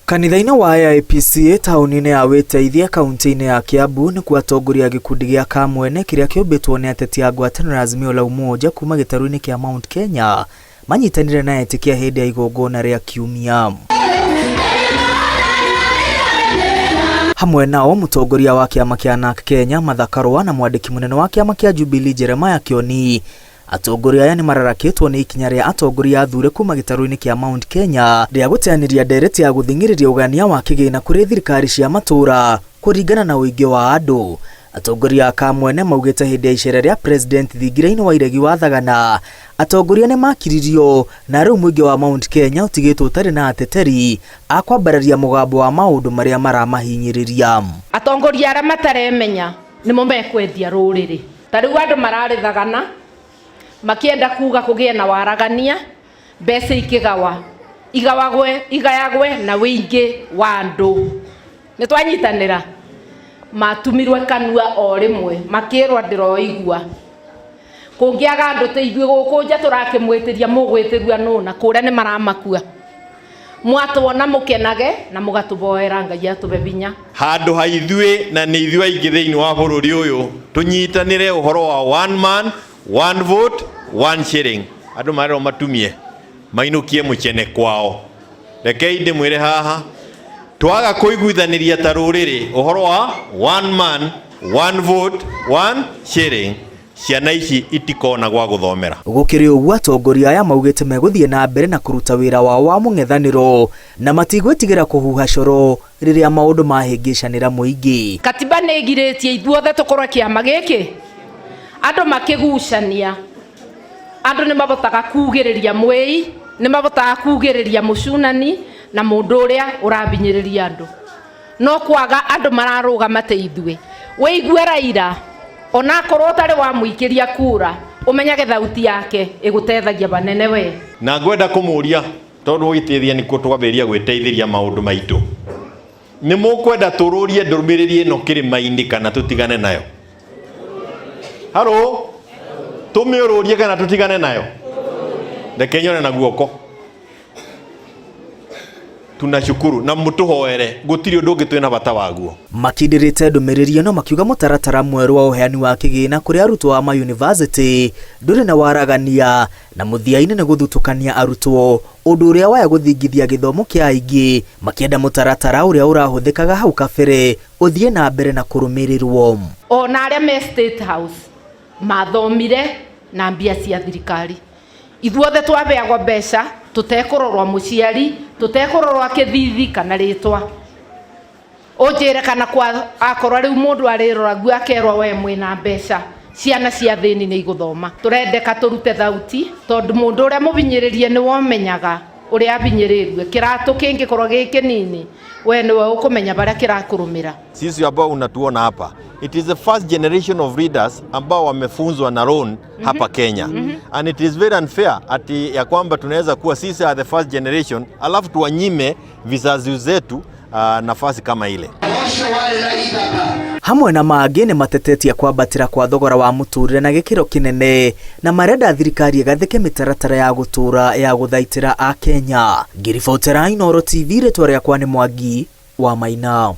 Kanitha-inĩ wa AIPCA taũni-inĩ ya Wĩteithie kaunti-inĩ ya Kiambu nĩkuo atongoria a gĩkundi gĩa Kamwene kĩrĩa kĩũmbĩtwo nĩ ateti a ngwatanĩro ya Azimio la Umoja kuma gĩtarũ-inĩ kĩa Mount Kenya manyitanire na etĩkia hĩndĩ ya igongona rĩa kiumia. Hamwe nao mũtongoria wa kĩama kĩa NARC Kenya Martha Karua na mwandĩki mũnene wa kĩama kĩa Jubilee Jeremiah Kioni. Atongoria aya nĩmararakĩtwo nĩ ikinya rĩa atongoria athure kuma gĩtarũ-inĩ kĩa Mount Kenya rĩa gũteanĩria ndereti ya gũthing'ĩrĩria ũgania wa kĩgĩna kũrĩ thirikari cia matũra kũringana na ũingĩ wa andũ. Atongoria a Kamwene maugĩte hĩndĩ ya icera rĩa President thingira-inĩ wa iregi wa Thagana, atongoria nĩmakiririo na rĩu mũingĩ wa Mount Kenya ũtigĩtwo ũtarĩ na ateteri a kwambararia mũgambo wa maũndũ marĩa maramahinyĩrĩria. Atongoria arĩa mataremenya nĩmo mekwendia rũrĩrĩ. Ta rĩu andũ mararĩ Thagana makĩenda kuga kũgĩe na waragania, mbeca ikĩgawa igawagwe igayagwe na wĩingĩ wa andũ. Nĩ twanyitanĩra, matumirwe kanua o rĩmwe makĩrwo ndĩroigua kũngĩaga andũ ta ithuĩ gũkũ nja tũrakĩmwĩtĩria mũgwĩtĩrua nũ na kũrĩa nĩ maramakua. Mwatwona mũkenage na mũgatũboera Ngai atũbe binya. Handũ ha ithuĩ na nĩ ithuĩ aingĩ thĩinĩ wa bũrũri ũyũ tũnyitanĩre ũhoro wa one man one vote one shilling, andũ marerwo matumie mainũkie mũcene kwao. Rekei ndĩmwĩre haha, twaga kũiguithanĩria ta rũrĩrĩ ũhoro wa one man one vote one shilling, ciana ici itikona gwa gũthomera. Gũkĩrĩ ũguo, atongoria aya maugĩte megũthiĩ na mbere na kũruta wĩra wao wa mũng'ethanĩro na matigwĩtigĩra kũhuha coro rĩrĩa maũndũ mahĩngĩcanĩra mũingĩ. Katiba nĩ ĩgirĩtie ithuothe tũkorwe kĩama gĩkĩ, andũ makĩgucania, andũ nĩ mabotaga kugĩrĩria mwĩi, nĩ mabotaga kugĩrĩria mũcunani na mũndũ ũrĩa ũrabinyĩrĩria andũ. No kwaga andũ mararũgama ta ithuĩ. Wĩigue Raila onakorwo ũtarĩ wamũikĩria kura, ũmenyage thauti yake ĩgũtethagia vanene we. Na ngwenda kũmũria tondũ gwĩteithia nĩkuo twambĩrĩria gwĩteithĩria maũndũ maitũ, nĩ mũkwenda tũrũrie ndũmĩrĩri ĩno kĩrĩma-inĩ kana tũtigane nayo? Haro, tũmĩũrũrie kana tũtigane nayo? Reke nyone na guoko. Tunashukuru na mũtũhoere, gũtirĩ ũndũ ũngĩ twĩna bata waguo. Makindĩrĩte ndũmĩrĩri ĩno makiuga mũtaratara mwerũ wa ũheani wa kĩgĩna kũrĩ arutwo a mayunivasĩtĩ ndũrĩ na waragania na mũthia-inĩ nĩ gũthutũkania arutwo, ũndũ ũrĩa waya gũthingithia gĩthomo kĩa aingĩ, makĩenda mũtaratara ũrĩa ũrahũthĩkaga hau kabere ũthiĩ na mbere na kũrũmĩrĩrwo. Ona arĩa me State House mathomire na mbia cia thirikari. Ithuothe twabeagwo mbeca tũtekũrorwo mũciari, tũtekũrorwo kĩthithi kana rĩtwa. Ũnjĩre kana kwa akorwo rĩu mũndũ arĩroragio akerwo we mwĩna mbeca, ciana cia thĩni nĩ igũthoma. Tũrendeka tũrute thauti tondũ mũndũ ũrĩa mũbinyĩrĩrie nĩwe ũmenyaga ũrĩa abinyĩrĩirio. Kĩratũ kĩngĩkorwo gĩ kĩnini, we nĩwe ũkũmenya barĩa kĩrakũrũmĩra. Sisi ambao unatuona hapa, it is the first generation of leaders ambao wamefunzwa na loan hapa Kenya. And it is very unfair ati ya kwamba tunaweza kuwa sisi are the first generation alafu tuwanyime vizazi zetu nafasi kama ile. Hamwe na mangĩ nĩ matetetie kwambatĩra kwa thogora wa mũtũrĩre na gĩkĩro kĩnene na marenda thirikari ĩgathĩke mĩtaratara ya gũtũra ya gũthaitĩra a Kenya. Ngĩribotera Inooro TV, rĩtwa rĩakwa nĩ Mwangi wa Maina.